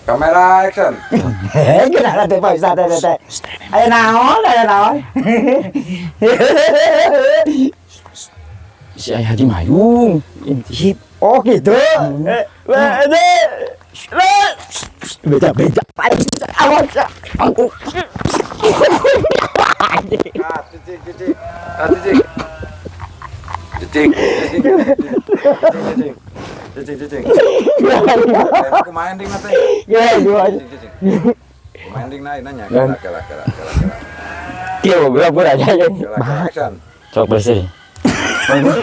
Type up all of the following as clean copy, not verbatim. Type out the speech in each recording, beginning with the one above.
Kamera action. Gimana teh, Pak Ustad teh teh? Aya naon, aya naon? Si Ayah Haji Mayung. Intip. Oh, gitu. Eh, eh, eh, beja beja. Awas. Aku. Ah, cicing, cicing. Ah, cicing. Cicing, cicing. Cicing, cicing. Cicing, cicing. Eh, kumaha ending teh? Gimana, gimana? Cicing, cicing. Kumaha ending na nanya. Kela, kela, kela, kela, kela. Kieu gua aja ya. Kela, kela, action. Sok bersih. Mangga.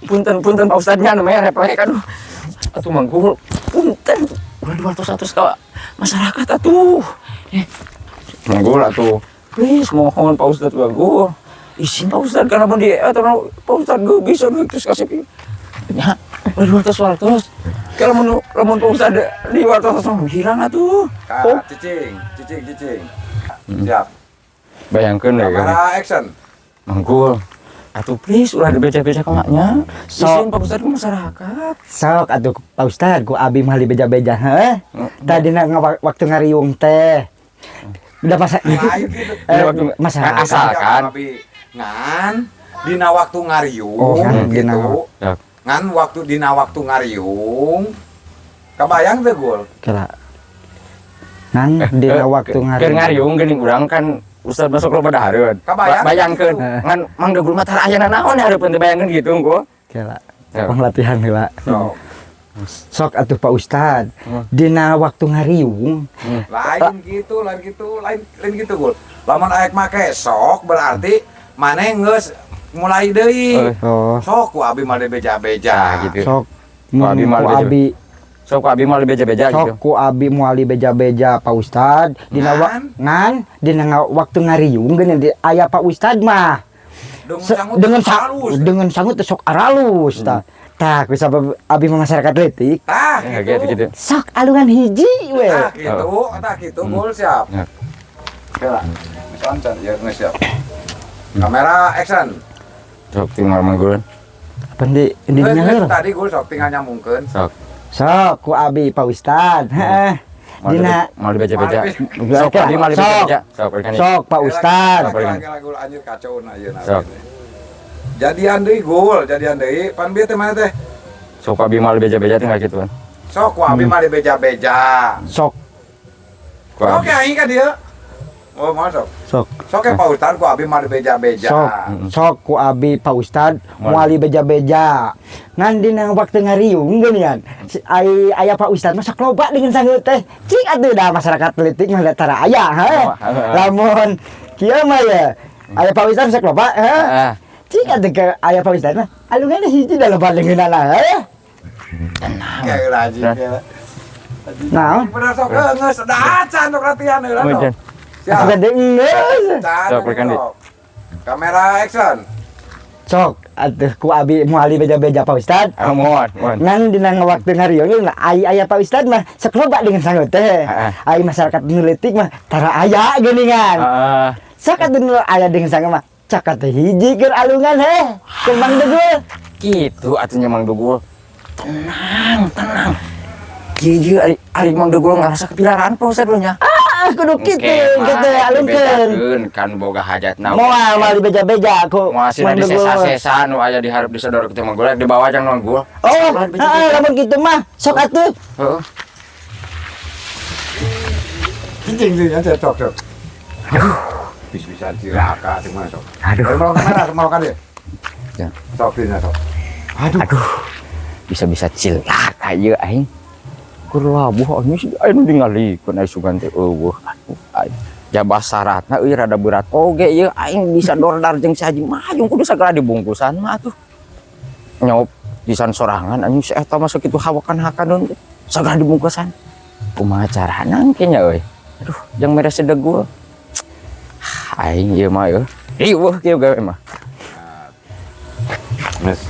Punten, punten, Pak Ustadnya, namanya refleks, aduh. Atuh, Manggul, punten. Ulah 200 ka masyarakat atuh. Eh. Manggul atuh. Please, mohon Pak Ustadz Manggul. Izin Pak Ustadz karena mun di atau Pak Ustadz gue bisa terus kasih ya. Ulah 200. Kalau mun lamun Pak Ustadz di wartos hilang atuh. Kak, cicing, cicing, cicing. Siap. Bayangkeun ya. Kamera action. Manggul. Atuh please, ulah dibeja-beja ka maknya. Sok. Izin Pak Ustadz ke masyarakat. Sok atuh, Pak Ustad, ku abi mah beja-beja, heh. Tadi na waktu ngariung teh. Udah masa Lain gitu. eh, Waktu- masyarakat. Asalkan. Abi ngan dina waktu ngariung Oh, ngan gitu. dina- Ya. Ngan waktu dina waktu ngariung. Kabayang teh, Gul? Kira. Ngan dina waktu Keur ngariung. Ngariung geuning urang kan Ustad masuk loba dahareun. Kabayang Bayangkeun gitu. ngan Mang Degul mah tara aya naon hareupeun teh, bayangkeun gitu engko. Kira. Ya. Penglatihan heula. Sok. Sok atuh, Pak Ustad. Dina waktu ngariung. Lain gitu, lain gitu, lain lain gitu, Gul. Lamun aek make sok berarti maneh geus mulai deui. Eh. Oh, Sok ku abi mah beja-beja. Nah, gitu. Sok Ku abi mun mah ku beja- abi Sok ku abi mah beja-beja sok gitu. Ku abi moal beja-beja, Pak Ustad, dina Ngan? Ngan dina waktu ngariung geuning di aya Pak Ustad mah. Dengan sangut dengan halus. Dengan sangut teh sok aralus tah. Tah, ku sabab abi mah masyarakat leutik. Tah, Ya, gitu. gitu gitu. Sok alungan hiji we. Tah gitu, tah gitu, Gul, siap. Ya. Oke lah. Misalkan ya geus siap. Kamera action. Sok tinggal Manggul. Apa di di Geus, geus, nyaeur? Tadi Gul sok tinggal nyambungkeun. Sok. Sok ku abi, Pak Ustad. Heeh. Dina Mal beja-beja. Mal Sok abi mal Sok. beja-beja. Sok berikan. Sok, Pak Ustad. Kela, kela, Gul, anjir, kacau na ieu na. Sok. Jadian deui, Gul, jadian deui. Pan bieu teh mana teh? Sok abi mal beja-beja tinggal gitu kan. Sok ku abi mah beja-beja. Sok. Ku abi. Oke, aing ka dieu. Oh, mau sok. Sok. Sok ya, Pak Ustad, ku abi mah beja-beja. Sok, sok ku abi, Pak Ustad, Moal. Moal beja-beja. Ngan dina waktu ngariung geuningan. Si ai aya Pak Ustad mah sok loba dengan sangut teh. Cik atuh, da masyarakat leutik mah da tara aya, heh. Oh, heeh. Lamun kieu mah ya aya Pak Ustad sok loba, heh. Heeh. Cik atuh ke aya Pak Ustad mah alungan hiji da loba leungeunana, heh. Kayak lagi. Naon? Bener sok geus da acan sok latihan heula Oh, sok. Jan. Siap. Asup geus. Can, Sok, berikan, Di. sok. Kamera action. Sok atuh ku abi moal beja-beja, Pak Ustad. Ah, mohon, mohon. Ngan dina waktu ngariung nah, ai aya Pak Ustad mah sok loba dengan sangut teh. Heeh. Ai masyarakat nu leutik mah tara aya geuningan. Heeh. Sok atuh nu aya dengan sangut mah cakap teh hiji keur alungan heh. Keur Mang Degul. Gitu atunya, Mang Dugul. Tenang, tenang. Kieu ari ari Mang Dugul ngerasa kepilaraan Pak Ustad nya. Ah, kudu kitu kitu alungkeun. Kan boga hajatna. Moal moal beja-beja ku Moal sih Mang di Dugul. sesa-sesa nu aya diharap disodor kitu Mang Gul dibawa jang Mang Gul. Oh, heeh, lamun kitu mah sok atuh. Heeh. Cicing sih, ya sok sok. Bisa-bisa cilaka sih mah sok. Aduh. Ayo mau kamera, mau kan dia. Ya. Sok dina sok. Aduh. Bisa-bisa cilaka ieu aing. Keur labuh anjing sih aing ningalikeun aya sugan teh euweuh. Aduh, aing. Jabah syaratna euy rada berat oge ieu, aing bisa dordar jeung si Haji Mayung kudu sagala dibungkusan mah atuh. Nyop pisan sorangan anjing si eta mah sakitu hawakan hakan teh sagala dibungkusan. Kumaha carana engke nya euy? Aduh, jang mere sedegul. Aing ieu mah euy. Riweuh kieu gawe mah. Mes.